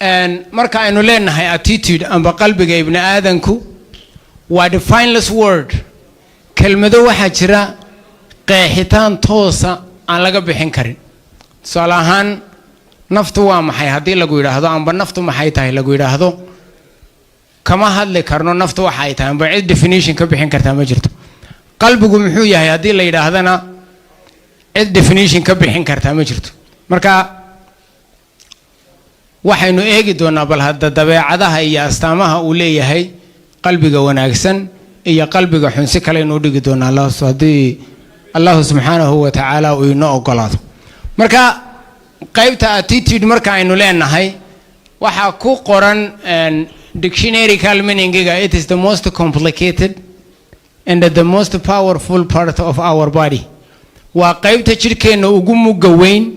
Marka aynu leenahay attitude amba qalbiga ibni aadanku waa defineless word. Kelmado waxaa jira qeexitaan toosa aan laga bixin karin. Tusaale ahaan, naftu waa maxay haddii lagu yidhaahdo, amba naftu maxay tahay lagu yidhaahdo, kama hadli karno naftu waxa ay tahay, amba cid definition ka bixin kartaa ma jirto. Qalbigu muxuu yahay haddii la yidhaahdana, cid definition ka bixin kartaa ma jirto. Marka waxaynu eegi doonaa bal hadda dabeecadaha iyo astaamaha uu leeyahay qalbiga wanaagsan iyo qalbiga xun. Si kaleynu u dhigi doonaa Allah haddii Allahu subxaanahu wa tacaala uu inoo ogolaado. Marka qaybta attitude marka aynu leenahay, waxaa ku qoran dictionarycal meaningiga: it is the most complicated and the most powerful part of our body. Waa qaybta jidhkeenna ugu mugga weyn,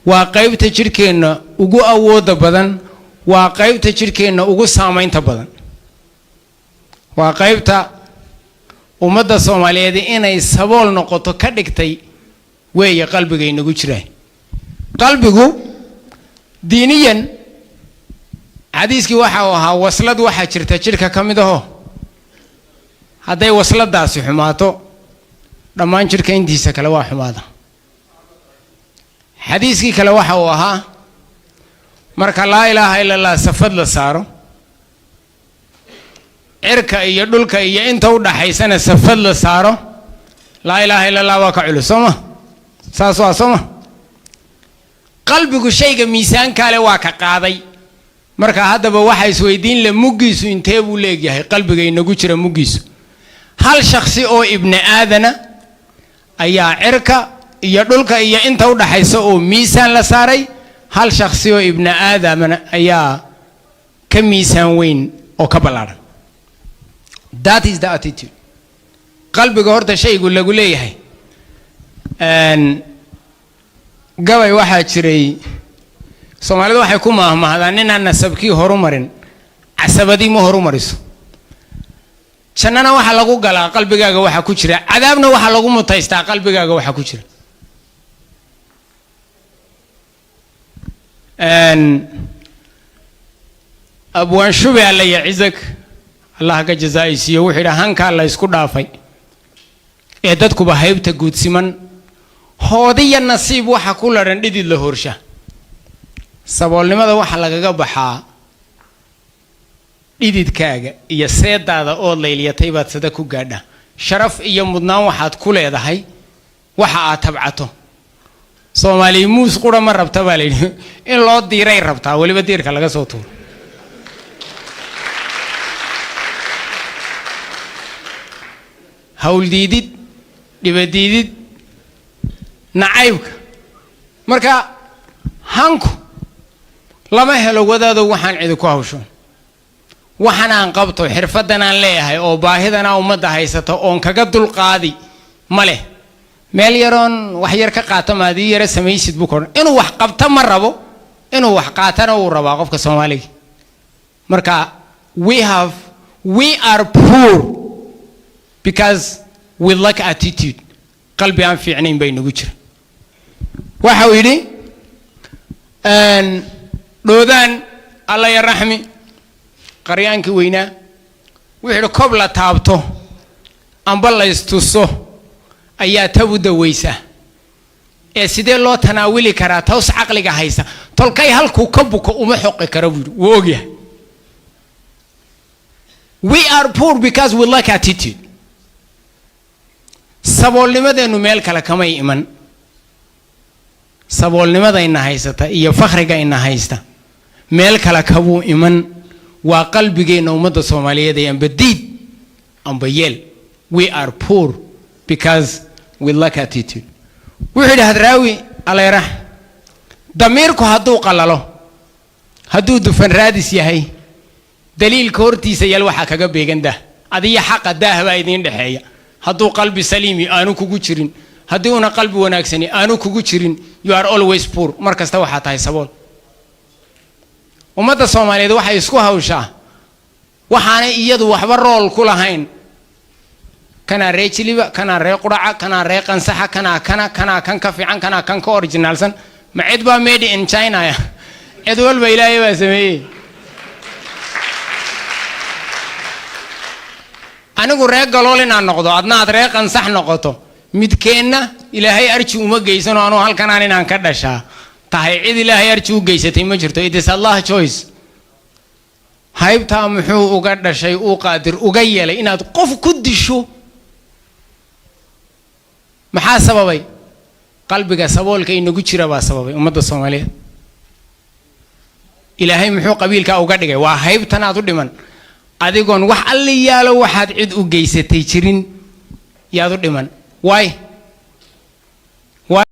waa qaybta jidhkeenna ugu awooda badan, waa qaybta jidhkeenna ugu saamaynta badan, waa qaybta ummadda Soomaaliyeed inay sabool noqoto ka dhigtay weeye qalbiga inagu jiraan. Qalbigu diiniyan xadiiskii waxa uu ahaa: waslad waxaa jirta jidhka ka mid aho, hadday wasladaasi xumaato, dhammaan jidhka intiisa kale waa xumaada. Xadiiskii kale waxa uu ahaa: marka laa ilaaha ila Allah safad la saaro, cirka iyo dhulka iyo inta u dhaxaysana safad la saaro, laa ilaaha ila Allah waa ka culus. Soo ma saas waa? Soo ma qalbigu shayga miisaankaale waa ka qaaday? Marka haddaba waxa isweydiin le: muggiisu intee buu leegyahay qalbiga inagu jira muggiisu? Hal shaksi oo ibni aadana ayaa cirka iyo dhulka iyo inta u dhaxaysa oo miisaan la saaray, hal shaksi oo ibni aadamana ayaa ka miisaan weyn oo ka ballaadhan. That is the attitude. Qalbiga horta shaygu lagu leeyahay, gabay waxaa jiray Soomaalida waxay ku maahmaahdaan: ninaan nasabkii horumarin, casabadii ma horumariso. Jannana waxaa lagu galaa qalbigaaga waxaa ku jira, cadaabna waxaa lagu mutaystaa qalbigaaga waxaa ku jira. Abwaan Shube, alla yacizak, Allah ka jazaa'isiiyo, wuxuu yidhi: hankaa la ysku dhaafay ee dadkuba haybta guudsiman, hoodiya nasiib waxa ku ladhan dhidid la horsha. Saboolnimada waxaa lagaga baxaa dhididkaaga iyo seedaada ood laylyatay baad sada ku gaadha. Sharaf iyo mudnaan waxaad ku leedahay waxa aad tabcato. Soomaaliya muus qura ma rabta baa layidhi, in loo diiray rabtaa, weliba diirka laga soo tuuro. Hawldiidid, dhibadiidid, nacaybka. Marka hanku lama helo, wadaadow, waxaan cidi ku hawshoon, waxan aan qabto, xirfadan aan leeyahay oo baahidana ummadda haysato oon kaga dulqaadi ma leh. Meel yaroon wax yar ka qaata maadii yara samaysid buu koodhan. Inuu wax qabto ma rabo, inuu wax qaatana uu rabaa qofka Soomaaliga. Marka we are poor because we lack attitude. Qalbi aan fiicnayn bay nagu jira. Waxa uu yidhi Dhoodaan, alla ya raxmi, qaryaankii weynaa, wuxuu yidhi: kob la taabto amba laystuso ayaa tab u daweysa, ee sidee loo tanaawili karaa taws caqliga haysa? Tolkay halkuu ka buko uma xoqi karo buu yidhi, wuu ogyahay. We are poor because we lack attitude. Saboolnimadeennu meel kale kamay iman. Saboolnimadayna haysata iyo fakhrigayna haysta meel kale kabuu iman, waa qalbigeenna. Ummadda Soomaaliyeed ee amba diid amba yeel, we are poor because we lack attitude. Wuxuu yidhi Hadraawi aleyrax: damiirku hadduu qalalo, hadduu dufan raadis yahay, daliilka hortiisa yal waxaa kaga beegan daah. Adiyo xaqa daah baa idiin dhexeeya. Hadduu qalbi saliimi aanu kugu jirin, haddii una qalbi wanaagsani aanu kugu jirin, you are always poor. Mar kasta waxaa tahay sabool. Ummadda Soomaaliyeed waxay isku hawshaa waxaanay iyadu waxba rool ku lahayn. Kanaa ree Jiliba, kanaa ree Quraca, kanaa ree Qansaxa, kanaa kana, kanaa kan ka fiican, kanaa kan ka originaalsan. Ma cid baa made in China? Cid walba Ilaahay baa sameeyey. Anigu ree Galool inaan noqdo, adna aad ree Qansax noqoto, midkeenna Ilaahay arji uma geysanoo anuu halkanaan inaan ka dhashaa tahay. Cid Ilaahay arji u geysatay ma jirto. It is Allah choice. Haybtaa muxuu uga dhashay, uu qaadir uga yeelay inaad qof ku disho? Maxaa sababay? Qalbiga saboolka inagu jira baa sababay. Ummadda Soomaaliyeed Ilaahay muxuu qabiilkaa uga dhigay? Waa haybtanaad u dhiman adigoon wax alli yaalo waxaad cid u geysatay jirin yaad u dhiman. Waay.